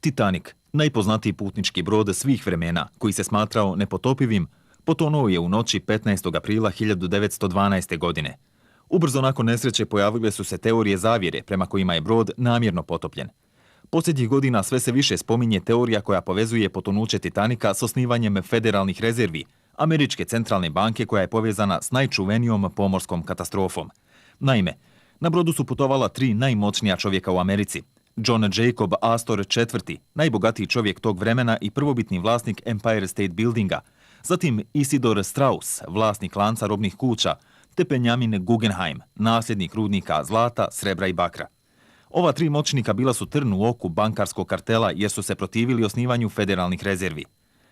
Titanic, najpoznatiji putnički brod svih vremena, koji se smatrao nepotopivim, potonuo je u noći 15. aprila 1912. godine. Ubrzo nakon nesreće pojavile su se teorije zavjere prema kojima je brod namjerno potopljen. Posljednjih godina sve se više spominje teorija koja povezuje potonuće Titanika s osnivanjem federalnih rezervi, američke centralne banke koja je povezana s najčuvenijom pomorskom katastrofom. Naime, na brodu su putovala 3 najmoćnija čovjeka u Americi. John Jacob Astor IV, najbogatiji čovjek tog vremena i prvobitni vlasnik Empire State Buildinga, zatim Isidor Straus, vlasnik lanca robnih kuća, te Benjamin Guggenheim, nasljednik rudnika zlata, srebra i bakra. Ova 3 moćnika bila su trn u oku bankarskog kartela jer su se protivili osnivanju federalnih rezervi.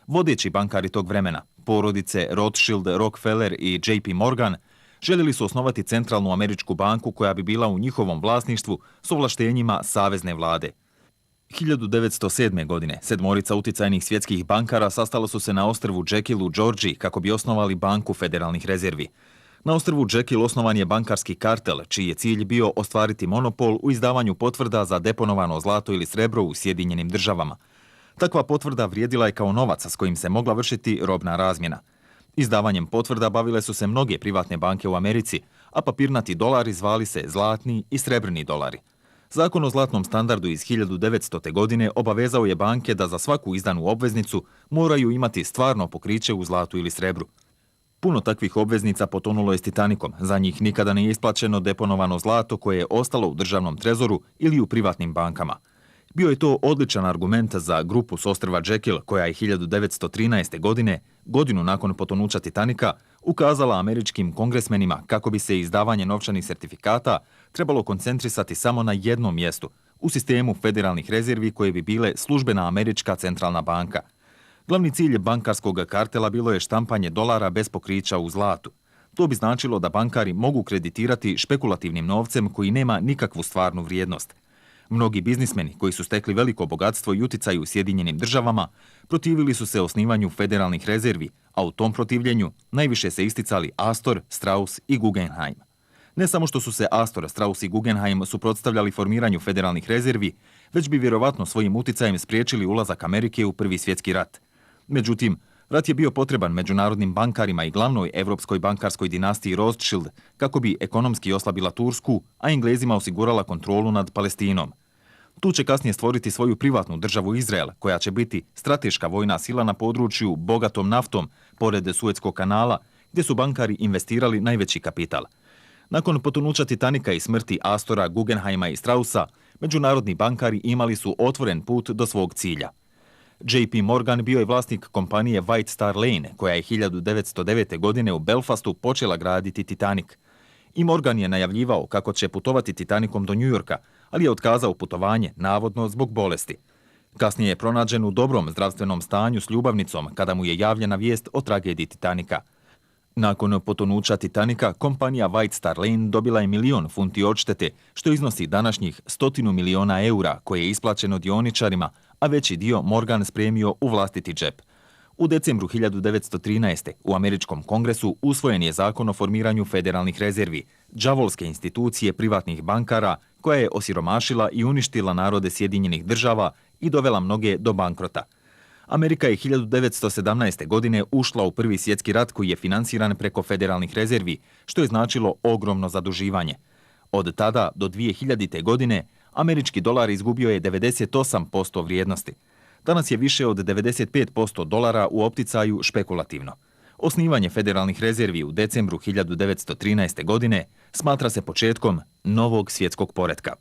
Vodeći bankari tog vremena, porodice Rothschild, Rockefeller i JP Morgan, željeli su osnovati centralnu američku banku koja bi bila u njihovom vlasništvu s ovlaštenjima savezne vlade. 1907. godine 7 uticajnih svjetskih bankara sastala su se na ostrvu Jekyll u Georgiji kako bi osnovali banku federalnih rezervi. Na ostrvu Jekyll osnovan je bankarski kartel, čiji je cilj bio ostvariti monopol u izdavanju potvrda za deponovano zlato ili srebro u Sjedinjenim državama. Takva potvrda vrijedila je kao novac s kojim se mogla vršiti robna razmjena. Izdavanjem potvrda bavile su se mnoge privatne banke u Americi, a papirnati dolari zvali se zlatni i srebrni dolari. Zakon o zlatnom standardu iz 1900. godine obavezao je banke da za svaku izdanu obveznicu moraju imati stvarno pokriće u zlatu ili srebru. Puno takvih obveznica potonulo je s Titanicom, za njih nikada nije isplaćeno deponovano zlato koje je ostalo u državnom trezoru ili u privatnim bankama. Bio je to odličan argument za grupu s ostrva Jekyll koja je 1913. godine, godinu nakon potonuća Titanika, ukazala američkim kongresmenima kako bi se izdavanje novčanih sertifikata trebalo koncentrisati samo na jednom mjestu, u sistemu federalnih rezervi koje bi bile službena američka centralna banka. Glavni cilj bankarskog kartela bilo je štampanje dolara bez pokrića u zlatu. To bi značilo da bankari mogu kreditirati špekulativnim novcem koji nema nikakvu stvarnu vrijednost. Mnogi biznismeni koji su stekli veliko bogatstvo i uticaj u Sjedinjenim državama protivili su se osnivanju federalnih rezervi, a u tom protivljenju najviše se isticali Astor, Straus i Guggenheim. Ne samo što su se Astor, Straus i Guggenheim suprotstavljali formiranju federalnih rezervi, već bi vjerovatno svojim uticajem spriječili ulazak Amerike u Prvi svjetski rat. Međutim, rat je bio potreban međunarodnim bankarima i glavnoj evropskoj bankarskoj dinastiji Rothschild kako bi ekonomski oslabila Tursku, a Englezima osigurala kontrolu nad Palestinom. Tu će kasnije stvoriti svoju privatnu državu Izrael, koja će biti strateška vojna sila na području bogatom naftom, pored Suetskog kanala, gdje su bankari investirali najveći kapital. Nakon potonuća Titanika i smrti Astora, Guggenheima i Strausa, međunarodni bankari imali su otvoren put do svog cilja. JP Morgan bio je vlasnik kompanije White Star Line, koja je 1909. godine u Belfastu počela graditi Titanic. I Morgan je najavljivao kako će putovati Titanicom do New Yorka, ali je otkazao putovanje, navodno zbog bolesti. Kasnije je pronađen u dobrom zdravstvenom stanju s ljubavnicom kada mu je javljena vijest o tragediji Titanika. Nakon potonuća Titanika, kompanija White Star Line dobila je 1.000.000 funti odštete, što iznosi današnjih 100 miliona eura koje je isplaćeno dioničarima, a veći dio Morgan spremio u vlastiti džep. U decembru 1913. u Američkom kongresu usvojen je zakon o formiranju federalnih rezervi, đavolske institucije privatnih bankara koja je osiromašila i uništila narode Sjedinjenih država i dovela mnoge do bankrota. Amerika je 1917. godine ušla u Prvi svjetski rat koji je finansiran preko federalnih rezervi, što je značilo ogromno zaduživanje. Od tada do 2000. godine američki dolar izgubio je 98% vrijednosti. Danas je više od 95% dolara u opticaju špekulativno. Osnivanje federalnih rezervi u decembru 1913. godine smatra se početkom novog svjetskog poretka.